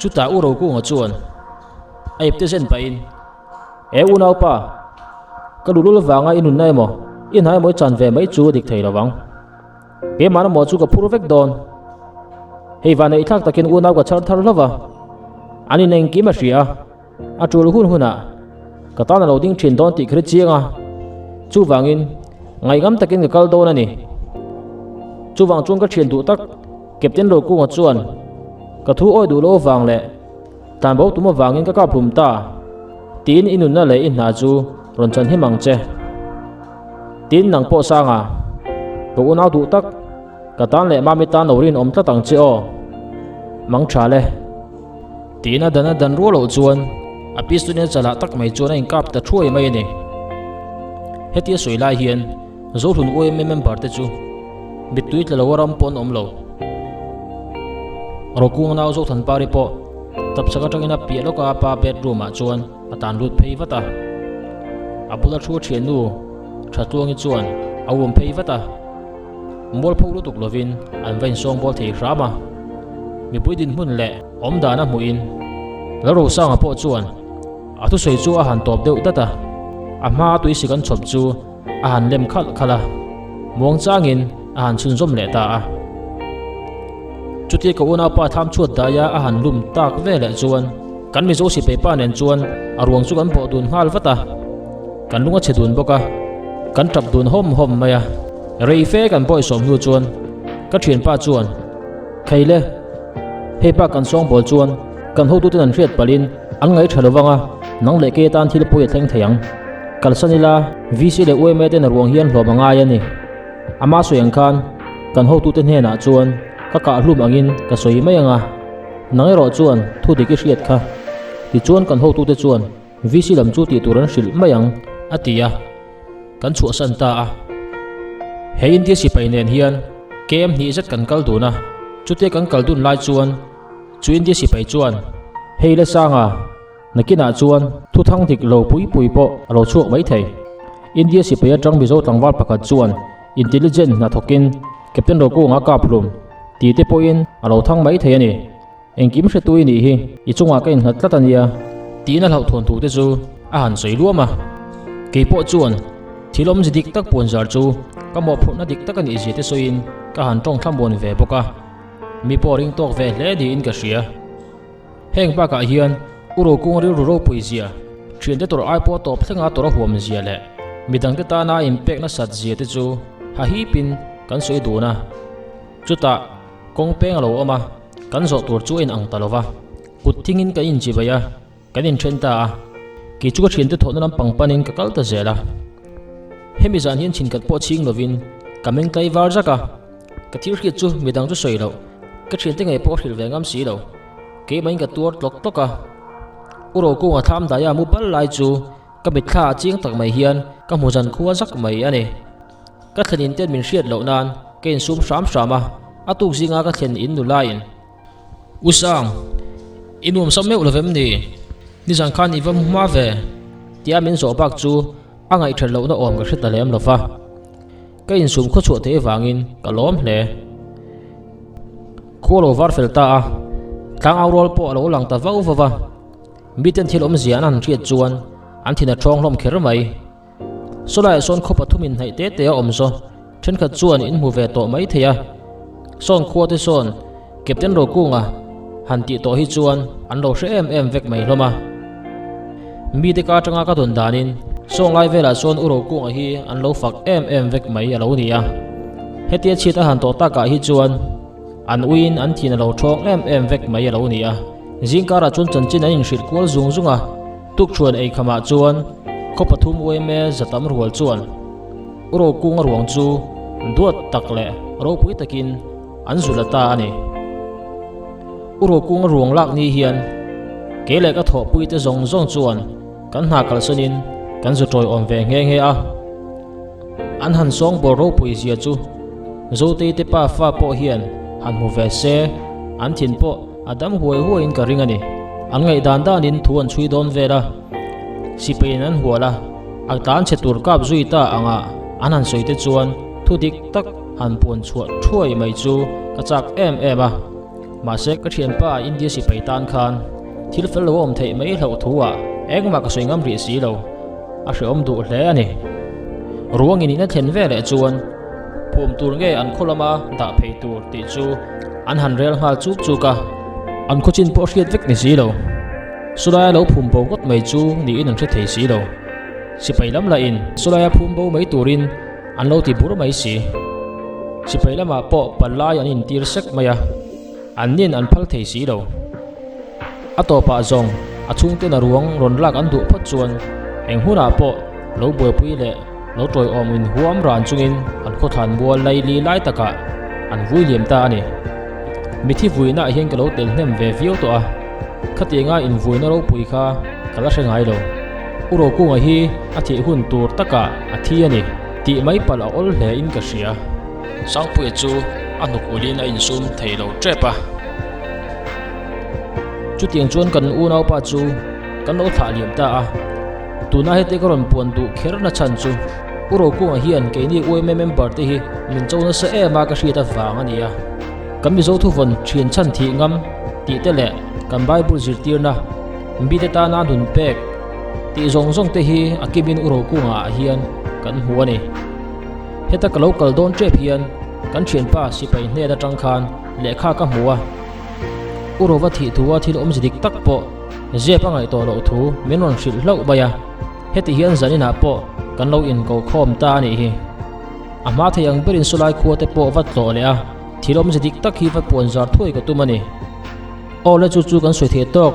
Chutah U Rokunga chuan a ipte zen pahin, E unaupa, ka luhlul avanga i nunna emaw, i hna emaw i chan ve mai chu a dik thei lo vang. Keimah emaw chu ka phur vek dawn. Hei vanneih thlak takin unau ka chhar thar hlauh a, an in engkim a hria a. A tul hun hunah ka tan a lo ding thin dawn tih ka hre chiang a, chuvangin ngaihngam takin ka kal dawn a ni. Chuvang chuan ka thian duh tak Captain Rokunga chuan ka thu awi duh loh avang leh tlanbo tum avangin ka kap hlum ta tiin i nunna leh i hna chu rawn chan him ang che. Tin nang pawh sanga ka unau duh tak ka tan leh mami tan lo rinawm tlat ang che aw. Mang tha le. Tiin a dan a dan rual loh chuan a pistol in a chalah tak mai chuan a inkap ta thuai mai a ni. Hetia sawi lai hian Zohlun UMA member te chu mittui tla lo a ram pawh an awm lo. Rokunga nau Zothanpari pawh tapchhak atangin a piah lawka a pa bedroom ah chuan a tan lut phei vat a. A bula thu a thiannu Thatluangi chuan a uam phei vat a. Mualpho lutuk lovin an va insawngbawl thei hram a. Mipui dinhmun leh awmdan a hmuhin Lalrosanga pawh chuan a thusawi chu a han tawp deuh dat a, a hmaa tuisik an chhawp chu a han lem khalh khalh a, muangchangin a han chhunzawm leh ta a. Chutia ka unaupa thlam chhuat daia a han lum tak veleh chuan kan Mizo sipai pa nen chuan a ruang chu kan bawh dun nghal vat a, kan lung a chhe dun bawk a, kan tap dun hawm hawm mai a. Rei fe kan bawisawm hnu chuan ka thianpa chuan, Kheile, hei pa kan sawngbawl chuan kan hotuten an hriat palhin an ngaih tha lovang a, nang leh kei atan thil pawi a thleng thei ang. Kalsan ila, VC leh UMA ten a ruang hian hlawm a ngai a ni. Ama sawi ang khan kan hotute hnenah chuan ka kah hlum angin ka sawi mai ang a, nang erawh chuan thu dik i hriat kha. Tichuan kan hotute chuan VC lam chu tih tur an hrilh mai ang, a ti a, kan chhuahsan ta a. He India sipai nen hian KM hnih zet kan kal dun a, chutia kan kal dun lai chuan chu India sipai chuan, Hei la sanga, Nakinah chuan thu thang dik lo pui pui pawh a lo chhuak mai thei. India sipai atang Mizo tlangval pakhat chuan intelligent hna thawkin Captain Rokunga a kap hlum tih te pawhin a lo thang mai thei a ni. Engkim hretu i nih hi i chungah ka innghat tlat a nia. Tiin a hlauhthawn thu te chu a han sawi luam a. Kei pawh chuan thil awmze dik tak puanzar chu ka mawhphurhna dik tak a nih zia te sawiin ka han tawng thlamuan ve bawk a. Mi pawh ring tawk ve hle niin ka hria. Heng bakah hian U Rokung rilru ropui zia, thiante tawrh ai pawh tawp thlenga tawrh a huam zia leh midangte tana a inpek nasat zia te chu hahipin kan sawi dun a. Chutah kawng peng a lo awm a, kan zawh tur chu a inang ta lo va, kut thingin kan inchibai a, kan inthen ta a. Kei chu ka thiante thawhna lampang panin ka kal ta zel a. Hemi zan hian chhinkhat pawh chhing lovin ka meng tlai var zak a. Ka thil hriat chu midang chu sawi loh, ka thiante ngei pawh hrilh ve ngam si lo. Keimah in ka tuar tlawk tlawk a. U Rokunga thlam daia mu bal lai chu ka mitthla ah chiang tak mai hian ka hmu zan khua zak mai a ni. Ka thlen in ten min hriat loh nan ka insum hram hram a, a tuk zinga ka thlen in nula in. U Sang, i nuam sam meuh lovem ni? Nizan khan i va mu hma ve? Tia min zawh bak chu a ngaihthat lohna awm ka hre ta lem lova. Ka insum khaw chhuah theih avangin ka lawm hle. Khua lo var fel ta a, tlang au rual pawh a lo lang ta vau vau a. Miten thil awmzia an han hriat chuan an thin a thawng hlawm kher mai. Sawlaiah sawn khaw pathum inhnaih te te a awm zaw, thenkhat chuan in hmu ve tawh mai thei a. Sawn khua te sawn Captain Rokunga han tih tawh hi chuan an lo hre em em vek mai hlawm a. Mite ka atanga ka dawn danin Sawnglai velah chuan U Rokunga hi an lo fak em em vek mai a lo ni a. Hetia chhiat a han tawh takah hi chuan an uiin an thin a lo thawng em em vek mai a lo ni a. Zingkarah chuan chanchin an inhrilh kual zung zung a, tukṭhuan eikhamah chuan khaw pathum UMA zatam rual chuan U Rokunga ruang chu duat tak leh ropui takin An zu la ta a ni. U Rokunga ruang lak ni hian kei leh ka thawhpui te zawng zawng chuan kan hna kalsanin kan zu tawiawm ve nghe nghe a. An han sawngbawl ropui zia chu Zotei te pa fa pawh hian han hmu ve se, an thin pawh a dam huai huaiin ka ring a ni. An ngaihdan danin thu an chhui dawn vel a, sipaiin an hual a, a tlan chhe tur kap zui ta angah an han sawi te chuan thu dik tak, Han puan chhuah thuai mai chu ka chak em em a. Mahse ka thianpa India sipai tan khan thil fel lo a awm theih mai hlauh thu ah engmah ka sawi ngam rih si lo. A hrehawm duh hle a ni. Ruang in in a thlen ve leh chuan phum tur nge an khaw lama dah phei tur tih chu an han rel nghal chuk chuk a, an khaw chin pawh hriat vek ni si lo. Sulaia lo phum bo ngawt mai chu niin an hre thei si lo. Sipai lam lahin Sulaia phum bo mai turin an lo ti bur mai si. Sipai lamah pawh palai an intir sek mai a, an nin an phal thei si lo. A tawpah zawng a chhungten a ruang rawn lak an duh phawt chuan eng hunah pawh lo buaipui leh lo tawiawm in huam ran chungin an khawthlan mual laili lai takah an vui liam ta a ni. Mithi vuinaah hian ka lo tel hnem ve viau tawh a, khatianga invuina ropui kha ka la hre ngai lo. U Rokunga hi a thih hun tur takah a thi a ni tih mai palh a awl hle in ka hria. Sangpuia chu a hnuk ulhin a insum thei lo tep a. Chutiang chuan kan unaupa chu kan lo thlah liam ta a, tuna hete ka rawn puan duh kher na chhan chu U Rokunga hian keini UMA member te hi min cho nasa em a ka hriat avang a ni a. Kan Mizo thuvawn thian chhan thih ngam tih te leh kan Bible zirtirna mite tana nun pek tih zawng zawng te hi a kimin U Rokunga ah hian kan hmu a ni. Heta ka lo kal dawn tep hian kan thianpa sipai hnen atang khan lehkha ka hmu a, U Rova thih thua thil awmze dik tak pawh zep a ngaih tawh loh thu min rawn hrilh hlauh mai a, heti hian zaninah pawh kan lo inko khawm ta a nih hi. A hma thei ang berin sawlai khua te pawh va tlawh leh a, thil awmze dik tak hi va puan zar thuai ka tum a ni. Aw le chu chu kan sawi thei tawk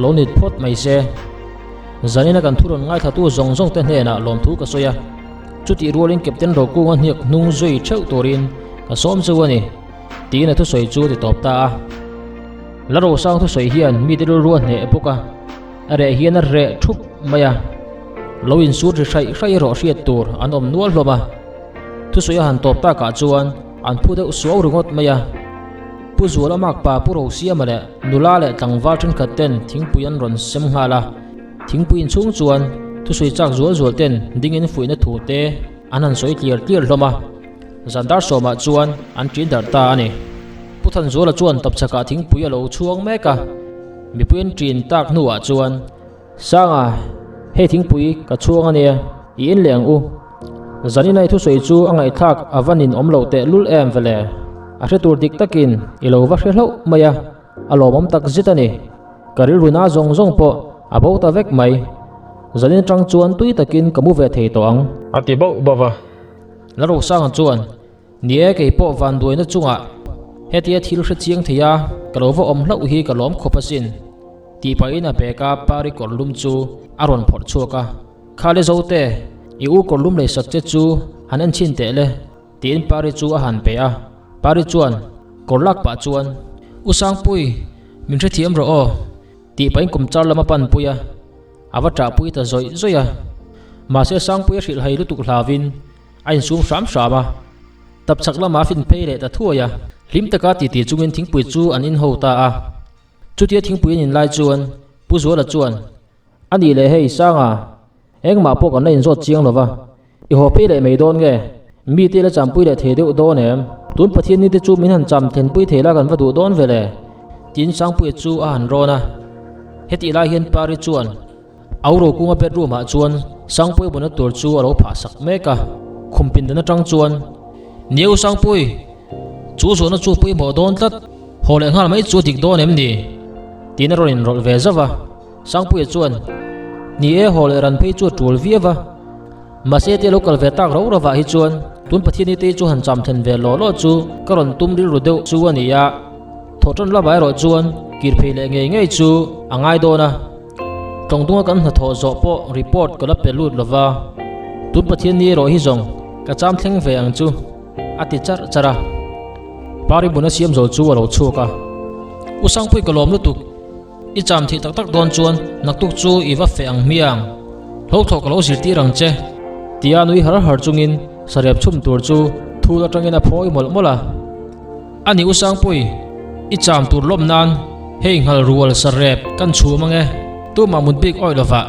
lo nit phawt mai se. Zanina kan thu rawn ngaithlatu zawng zawng te hnenah lawmthu ka sawi a, chutih rualin Captain Rokunga hniak hnung zui theuh turin ka sawm cheu a ni. Tiin a thusawi chu ti tawp ta a. La Rosang thusawi hian mite rilru a hneh bawk a, a reh hian a reh thup mai a. Lo insut ri hraih hraih erawh hriat tur an awm nual hlawm a. Thusawi a han tawp takah chuan an phu deuh suau ringawt mai a. Pu Zuala makpa Pu Rosiama leh nula leh tlangval thenkhat ten thingpui an rawn sem nghal a. Thingpui inchhung chuan thusawi chak zual zual ten dingin fuihna thu te an han sawi tliar tliar hlawm a. Zan dar sawmah chuan an ṭin darh ta a ni. Pu Thanzuala chuan tapchhakah thingpui a lo chhuang mek a, mipui an ṭin tak hnuah chuan, Sanga, hei thingpui ka chhuang a nia, i en leh ang u. Zanina i thusawi chu a ngaihthlak a va nin awm loh teh lul em vele. A hre tur dik takin i lo va hre hlauh mai a, a lawmawm tak zet a ni. Ka rilru na zawng zawng pawh a bo ta vek mai. Zanin atang chuan tui takin ka mu ve thei tawh ang. A ti bauh bauh a. La Rosanga chuan, Ni e, kei pawh vanduaina chungah hetia thil hre chiang thei a, ka lo va awm hlauh hi ka lawm khawp asin, tih pahin a bag a pari kawr lum chu a rawn phawrh chhuak a. Kha le Zote, i u kawr lum leisak che chu han en chhin teh le, tiin pari chu a han pe a. Pari chuan kawr lak pah chuan, U Sangpui, min hrethiam rawh aw, tih pahin kumchar lam a panpui a. A va ṭahpui ta zawih zawih a. Mahse Sangpuia hrilh hai lutuk hlauvin a insum hram hram a. Tapchhak lamah a fin phei leh ta thuai a. Hlim taka titi chungin thingpui chu an inho ta a. Chutia thingpui an inlai chuan Pu Zuala chuan, A nih leh hei Sanga, engmah pawh kan la inzawt chiang lo va. I haw phei leh mai dawn nge? Mite la champui leh thei deuh dawn em? Tun Pathian nite chu min han cham thlenpui thei la kan va duh dawn ve le? Tiin Sangpuia chu a han rawn a. Hetih lai hian Pari chuan Au Rokunga bedroom ah chuan Sangpuia buna tur chu a lo phah sak mek a. Khum pindan atang chuan, Niau Sangpui! Chu zawhna chu pawimawh dawn tlat, haw leh nghal mai chu a dik dawn em ni? Tiin a rawn inrawlh ve zauh a. Sangpuia chuan, Ni e, haw leh ran phei chu a tul viau a. Mahse te lo kal ve tak rau rovah hi chuan tun Pathiani te chu han cham thlen ve law law chu ka rawn tum rilru deuh chu a ni a. Thawhtan lamah erawh chuan kir phei leh ngei ngei chu a ngai dawn a. Tawngdunga kan hnathawh zawh pawh report ka la pe lut lova, tun Pathiani erawh hi zawng ka cham thleng ve ang chu a ti charh charh a. Pari buna siam zo chu a lo chhuak a. U Sangpui ka lawm lutuk. I cham thih tak tak dawn chuan naktuk chu i va feh ang hmiang. Hlauthawh ka lo zirtir ang che. Tia nui har har chungin sarep chhum tur chu thul atangin a phawi mawlh mawlh a. A ni U Sangpui, i cham tur lawm nan hei nghal rual sarep kan chhum ang e. Tumah mut bik awih lovah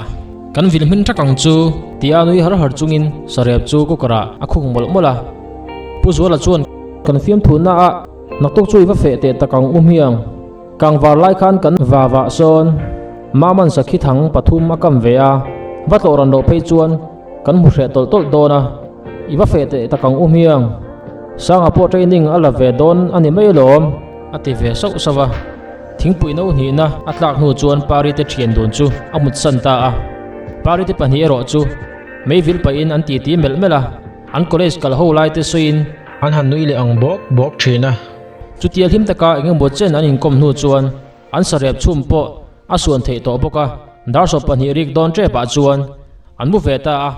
kan vil hmin thak ang chu. Tia nui har har chungin sarep chu cooker ah a khung mawlh mawlh a. Pu Zuala chuan kan fiamthu naah naktuk chu i va feh teh tak ang u hmiang. Kangvar lai khan kan vavah sawn Maman sakhi thang pathum a kam ve a, va tlawh ran loh phei chuan kan hmu hreh tawlh tawlh dawn a, i va feh teh tak ang u hmiang. Sanga pawh training a la ve dawn a ni mai alawm, a ti ve sauh sauh a. Thingpui no hnihna a tlak hnu chuan Pari te thian dun chu a mutsan ta a. Pari te pahnih erawh chu meivil pahin an titi melh melh a, an college kal ho lai te sawiin an han nui leh ang bawk bawk thin a. Chutia hlim taka eng emaw chen an inkawm hnu chuan an sarep chhum pawh a suan theih tawh bawk a, dar 12 rik dawn tepah chuan an mu ve ta a.